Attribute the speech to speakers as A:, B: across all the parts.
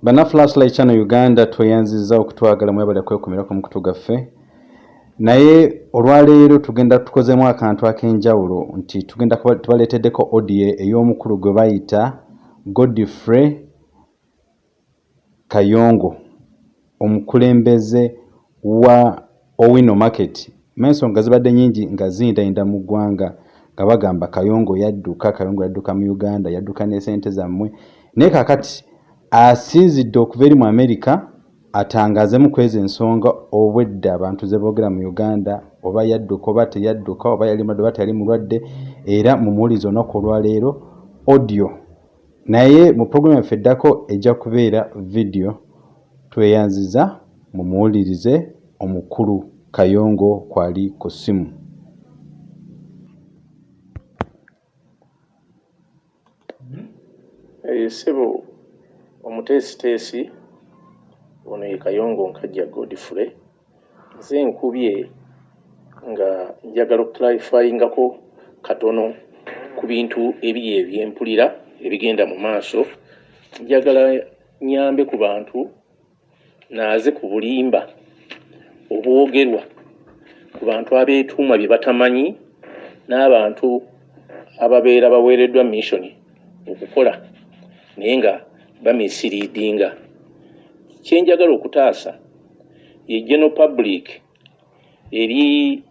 A: Banna Flashlight Channel Uganda, tweyanzizza okutwagala, mwebale kwekumira ku mukutu gaffe. Naye olwaleero tugenda tukozemu akantu ak'enjawulo nti tugenda tubaleeteddeko audio ey'omukulu gwe bayita Godfrey Kayongo, omukulembeze wa Owino Market. Ensonga zibadde nnyingi nga ziyindayinda mu ggwanga nga bagamba Kayongo yadduka, Kayongo yadduka mu Uganda, yadduka ne ssente zammwe. Naye kaakati asinzidde okuva eri mu America atangaazemu ku ezo ensonga obwedda abantu ze boogera mu Uganda, oba yadduka oba teyadduka, oba yali mulwadde oba teyali mulwadde. Era mumuwulize olunaku olwaleero audio, naye mu pulogulaamu yaffe eddako ejja kubeera video. Tweyanziza, mumuwulirize omukulu Kayongo kwali ku ssimu.
B: Ssebo omuteesiteesi, ono ye Kayongo Nkajja Godfrey. Nze nkubye nga njagala okuclarifyingako katono ku bintu ebiri ebyempulira ebigenda mu maaso. Njagala nyambe ku bantu naaze ku bulimba obwogerwa ku bantu abeetuuma bye batamanyi n'abantu ababeera baweereddwa mission okukola naye nga bamisleadinga. Kye njagala okutaasa ye general public eri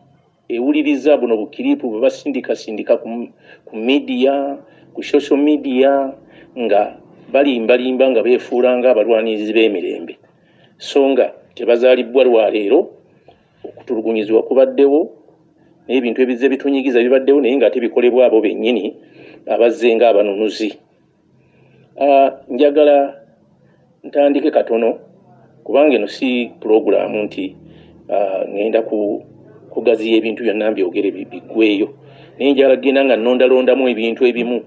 B: ewuliriza buno bukiripu bwe basindikasindika ku media, ku social media, nga balimbalimba nga beefuula nga abalwanirizi b'emirembe, so nga tebazaalibbwa lwaleero. Okutulugunyizibwa kubaddewo n'ebintu ebizze bitunyigiza bibaddewo, naye ng'ate bikolebwa abo bennyini abazze ng'abanunuzi. Njagala ntandike katono kubanga eno si pulogulaamu nti ŋŋenda kugaziya ebintu byonna mbyogere biggweeyo, naye njagala kugenda nga nnondalondamu ebintu ebimu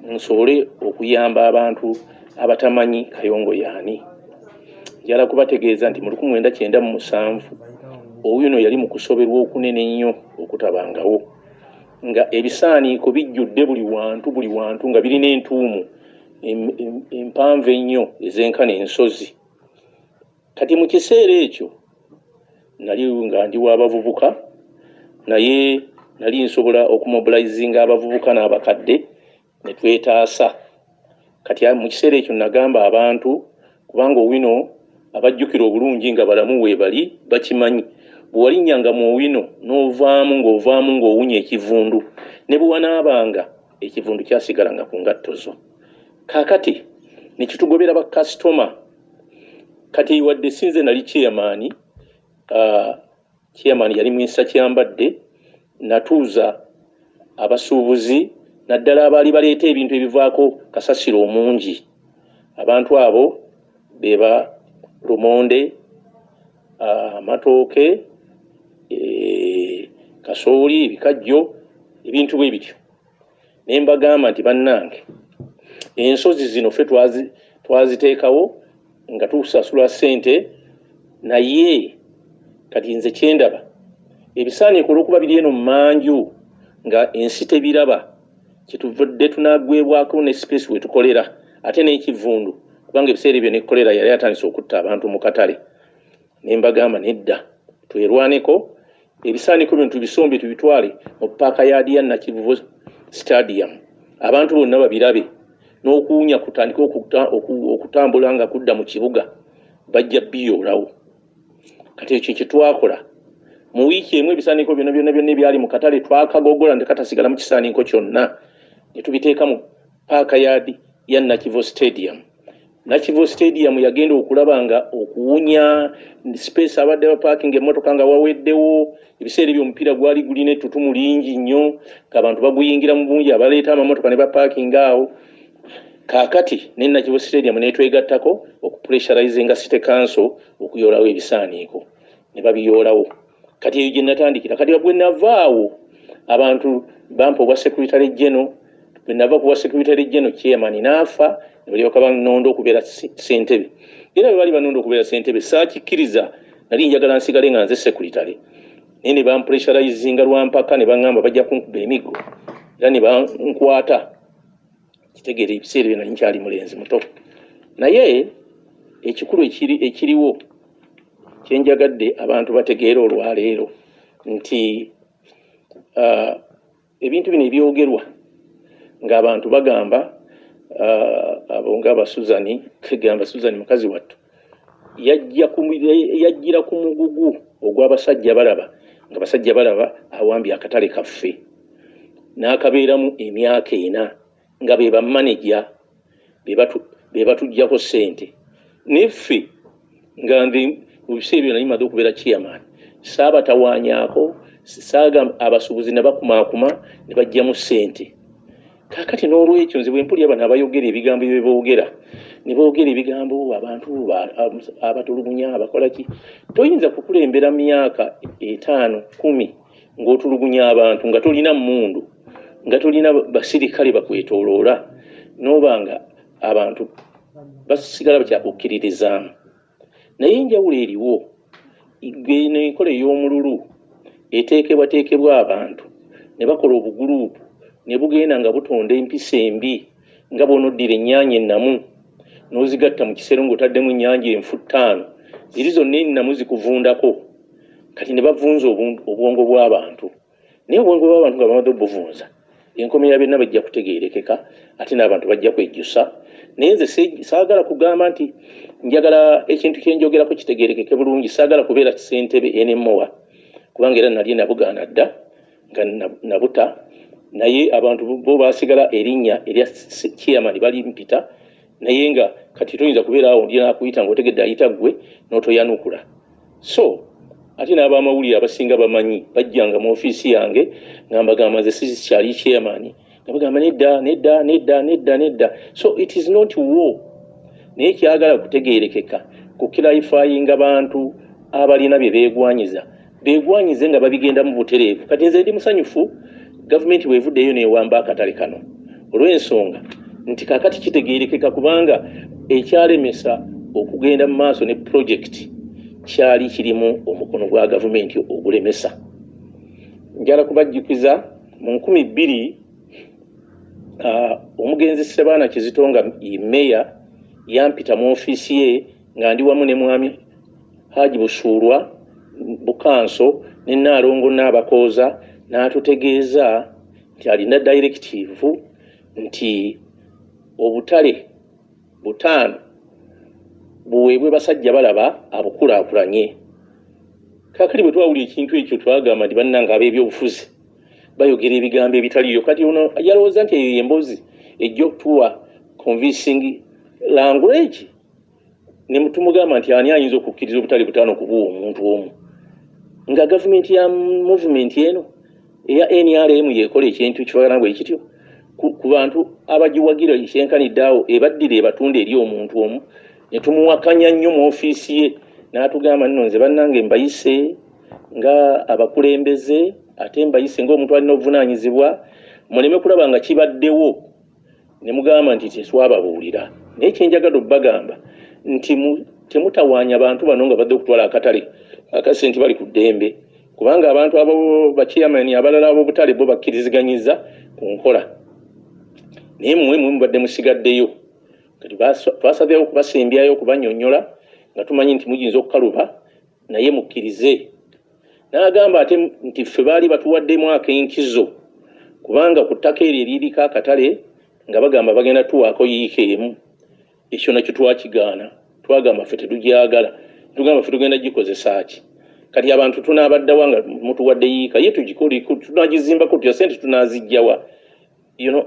B: nsobole okuyamba abantu abatamanyi Kayongo y'ani. Njagala kubategeeza nti mu 1997 Owino yali mu kusoberwa okunene ennyo okutabangawo, nga ebisaaniiko bijjudde buli wantu, buli wantu nga birina entuumu empanvu ennyo ezenkana ensozi. Kati mu kiseera ekyo nali nga ndi w'abavubuka, naye nali nsobola okumobilizinga abavubuka n'abakadde ne twetaasa. Kati mu kiseera ekyo nagamba abantu, kubanga Owino abajjukira obulungi nga balamu weebali bakimanyi, bwe walinnyanga mu Owino n'ovaamu ng'ovaamu ng'owunya ekivundu, ne bwe wanaabanga ekivundu kyasigalanga ku ngatto zo. Kaakati ne kitugobera bakasitoma. Kati wadde si nze nali chairman, chairman yali Mwisa Kyambadde, natuuza abasuubuzi naddala abaali baleeta ebintu ebivaako kasasiro omungi. Abantu abo be ba lumonde, amatooke, kasooli, ebikajjo, ebintu bwe bityo. Ne mbagamba nti bannange, ensozi zino ffe twaziteekawo nga tusasula ssente, naye kati nze kyendaba ebisaaniiko olw'okuba biri eno mmanju nga ensi tebiraba, kyetuvudde tunaggwebwako ne space we tukolera ate n'ekivundu, kubanga ebiseera ebyo ne kolera yali atandise okutta abantu mu katale. Ne mbagamba nedda, twerwaneko, ebisaaniiko bino tubisombe tubitwale mu paaka yaadi ya Nakivubo Stadium, abantu bonna babirabe n'okuwunya kutandike okutambula nga kudda mu kibuga, bajja biyoolawo. Kati ekyo kye twakola mu wiiki emu, ebisaaniiko byonna byonna byonna ebyali mu katale twakagogola ne katasigalamu kisaaniiko kyonna, ne tubiteeka mu paaka yaadi ya Nakivubo Stadium. Nakivubo Stadium yagenda okulaba nga okuwunya space abadde bapaakinga emmotoka nga waweddewo. Ebiseera ebyo omupiira gwali gulina ettutumu lingi nnyo ng'abantu baguyingira mu bungi, abaleeta amamotoka ne bapaakinga awo. Kaakati ne Nakivubo Stadium n'etwegattako okupressurizinga City Council okuyoolawo ebisaaniiko, ne babiyoolawo. Kati eyo gye natandikira. Kati bwe navaawo abantu bampa obwa secretary general. Bwe nava ku bwa secretary general, chairman n'afa, ne balyoka bannonda okubeera ssentebe. Era bwe baali bannonda okubeera ssentebe saakikkiriza, nali njagala nsigale nga nze secretary, naye ne bampressurizinga lwampaka ne baŋŋamba bajja kunkuba emiggo era ne bankwata. Kitegeera ebiseera ebyo nali nkyali mulenzi muto, naye Ekikulu ekiriwo kyenjagadde abantu bategeere olwaleero nti ebintu bino ebyogerwa ng'abantu bagamba abo nga Basuzani, kegamba Suzani mukazi wattu yajjira ku mugugu ogw'abasajja balaba nga basajja balaba awambye akatale kaffe n'akabeeramu emyaka 4 nga be bamaneja be batuggyako ssente. Neffe nga nze mu biseera ebyo nali maze okubeera chairman, saabatawaanyaako, saaga abasuubuzi ne bakumaakuma ne baggyamu ssente. Kaakati n'olwekyo nze bwe mpulira bano abayogera ebigambo bye boogera, ne boogera ebigambo abantu abatulugunya abakola ki, toyinza kukulembera myaka 5 10 ng'otulugunya abantu nga tolina mmundu, nga tolina basirikale bakwetooloola, n'oba nga abantu basigala bakyakukkiririzaamu. Naye enjawulo eriwo eno enkola ey'omululu eteekebwateekebwa abantu ne bakola obuguluupu ne bugenda nga butonda empisa embi, nga bw'onoddira ennyaanya ennamu n'ozigatta mu kisero ng'otaddemu ennyanja enfu 5, ziri zonna ennamu zikuvundako. Kati ne bavunza obwongo bw'abantu, naye obwongo bw'abantu nga bamaze obuvunza, enkomerero byonna bajja kutegeerekeka ate n'abantu bajja kwejjusa. Naye nze saagala kugamba nti njagala ekintu kye njogerako kitegeerekeke bulungi, saagala kubeera ssentebe NMOA kubanga era nali nabugaana dda nga nabuta, naye abantu bo baasigala erinnya erya chairman balimpita, naye nga kati toyinza kubeera awo ndi nakuyita ng'otegedde ayita ggwe n'otoyanukula. So ate n'abamawulire abasinga bamanyi bajjanga mu ofiisi yange nga mbagamba nze sikyali chairman, nga bagamba nedda nedda nedda nedda nedda. So it is not war, naye kyagala kutegeerekeka kukirayifayinga bantu abalina bye beegwanyiza, beegwanyize nga babigendamu butereevu. Kati nze ndi musanyufu gavumenti bw'evuddeyo n'ewamba akatale kano olw'ensonga nti kaakati kitegeerekeka, kubanga ekyalemesa okugenda mu maaso ne pulojekiti kyali kirimu omukono gwa gavumenti ogulemesa. Njala kubajjukiza mu 2000 omugenzi Ssebaana Kizito nga meeya yampita mu ofiisi ye nga ndi wamu ne mwami Haji Busuulwa Bukanso ne Nnaalongo Nnaabakooza, n'atutegeeza nti alina directive nti obutale 5 buweebwe basajja balaba abukulaakulanye. Kaakati bwe twawulira ekintu ekyo twagamba nti bannange ab'ebyobufuzi bayogera ebigambo ebitaliyo. Kati ono yalowooza nti eyo emboozi ejja okutuwa convincing language, ne tumugamba nti ani ayinza okukkiriza obutale 5 kubuwa omuntu omu, nga gavumenti ya movement eno eya NRM yekola ekintu kifaanana bwe kityo ku bantu abagiwagira ekyenkanidde awo, ebaddira ebatunda eri omuntu omu. Ne tumuwakanya nnyo mu ofiisi ye, n'atugamba nno nze bannange mbayise nga abakulembeze, ate mbayise ng'omuntu alina obuvunaanyizibwa, muleme kulaba nga kibaddewo ne mugamba nti tetwababuulira. Naye kyenjagala obbagamba nti temutawaanya bantu bano nga badde okutwala akatale akasente, bali ku ddembe, kubanga abantu abo bachairman abalala ab'obutale bo bakkiriziganyiza ku nkola, naye mmwe mubadde musigaddeyo. Kati twasabyewo okubasembyayo okubanyonnyola nga tumanyi nti muyinza okukaluba, naye mukkirize. N'agamba ate nti ffe baali batuwaddemu ak'enkizo, kubanga ku ttaka eryo eririko akatale nga bagamba bagenda tuwaako yiika emu. Ekyo nakyo twakigaana, twagamba ffe tetugyagala, tugamba ffe tugenda gikozesa ki? Kati abantu tunaabaddawa nga mutuwadde yiika ye tunagizimbako tutya, sente tunaazijjawa?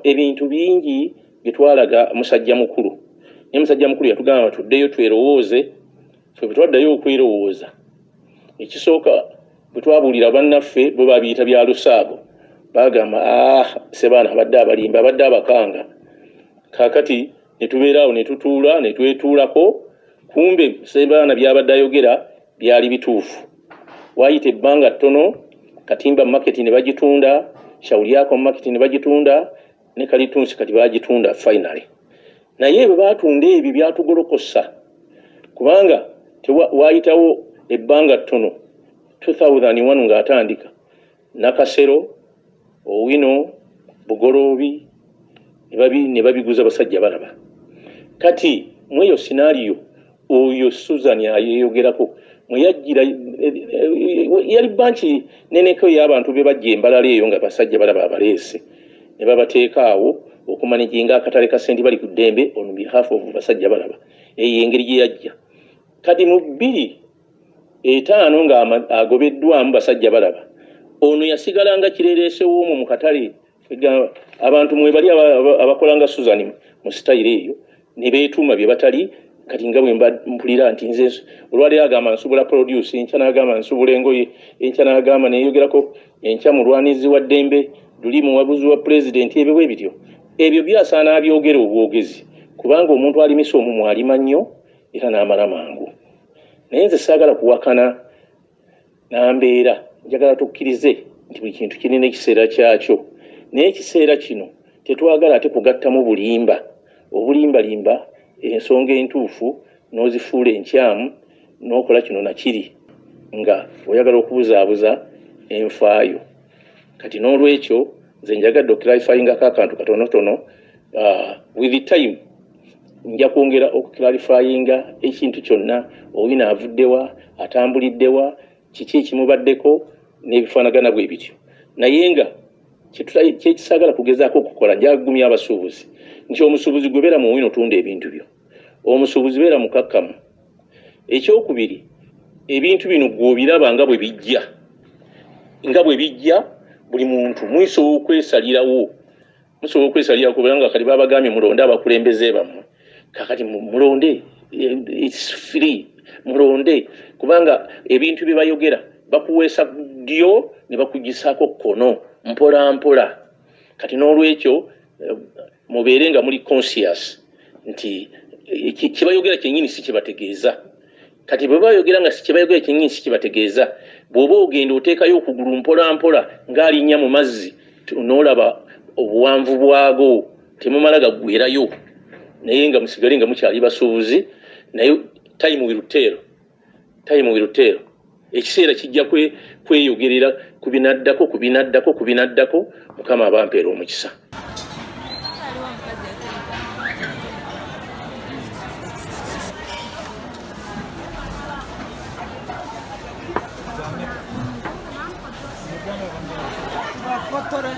B: Ebintu bingi bye twalaga musajja mukulu, naye musajja mukulu yatugamba tuddeyo twerowooze. Ffe bwe twaddayo okwerowooza, ekisooka bwe twabuulira bannaffe bo babiyita bya lusaago, bagamba Ssebaana abadde abalimba, abadde abakanga. Kaakati ne tubeera awo ne tutuula ne twetuulako, kumbe Ssebaana by'abadde ayogera byali bituufu. Waayita ebbanga ttono, Katimba Market ne bagitunda, Shauryako Market ne bagitunda, ne Kalitunsi kati bagitunda finally. Naye bwe baatunda ebyo byatugolokosa, kubanga waayitawo ebbanga ttono 2001 ng'atandika Nakasero, Owino, Bugoloobi ne babiguza basajja balaba. Kati mu eyo scenario Oyo Susan ayeeyogerako mwe yajjira yali banki neneko ey'abantu be bajja embalala eyo nga basajja balaba abaleese ne babateeka awo okumanaginga akatale ka Senti Bali ku Ddembe on behalf of basajja balaba. Eyo engeri gye yajja. Kati mu 2005 nga agobeddwamu basajja balaba, ono yasigala nga kireereese w'omwo mu katale. Abantu mwebali abakola nga Susan mu sitayiro eyo ne beetuuma bye batali. Kati nga bwe mba mpulira nti nze olwaleero agamba nsobola produce, enkya n'agamba nsobola engoye, enkya n'agamba neeyogerako, enkya mulwanizi wa ddembe, luli muwabuzi wa pulezidenti, ebyo bwe bityo. Ebyo byasaana abyogera obwogezi, kubanga omuntu alimisa omumwa alima nnyo era n'amala mangu. Naye nze saagala kuwakana na mbeera, njagala tukkirize nti buli kintu kirina ekiseera kyakyo, naye ekiseera kino tetwagala ate kugattamu bulimba obulimbalimba ensonga entuufu n'ozifuula enkyamu n'okola kino nakiri nga oyagala okubuzaabuza enfaayo. Kati n'olwekyo nze njagadde okuclarifyingako akantu katonotono. With the time nja kwongera okuclarifyinga ekintu kyonna, Owino avuddewa, atambuliddewa, kiki ekimubaddeko n'ebifaanagana bwe bityo. Naye nga kyekisaagala kugezaako okukola, njagumya abasuubuzi nti omusuubuzi gwe beera mu Owino, tunda ebintu byo. Omusuubuzi beera mukakkamu. Ekyokubiri, ebintu bino gw'obiraba nga bwe bijja, nga bwe bijja, buli muntu musobola okwesalirawo, musobola okwesalirawo, kubanga kati babagambye mulonde abakulembeze bammwe. Kakati mulonde, it's free, mulonde, kubanga ebintu bye bayogera bakuweesa ddyo ne bakugisaako kkono mpola mpola. Kati n'olwekyo mubeere nga muli conscious nti kyebayogera kyennyini si kyebategeeza. Kati bwe bayogera nga si kyebayogera kyennyini si kyebategeeza, bw'oba ogenda oteekayo okugulu mpola mpola ng'alinnya mu mazzi n'olaba obuwanvu bwago, temumala gaggwerayo, naye nga musigale nga mukyali basuubuzi. Naye time will tell, time will tell. Ekiseera kijja kweyogerera ku binaddako, ku binaddako, ku binaddako. Mukama abampeera omukisa.
C: Bafotore.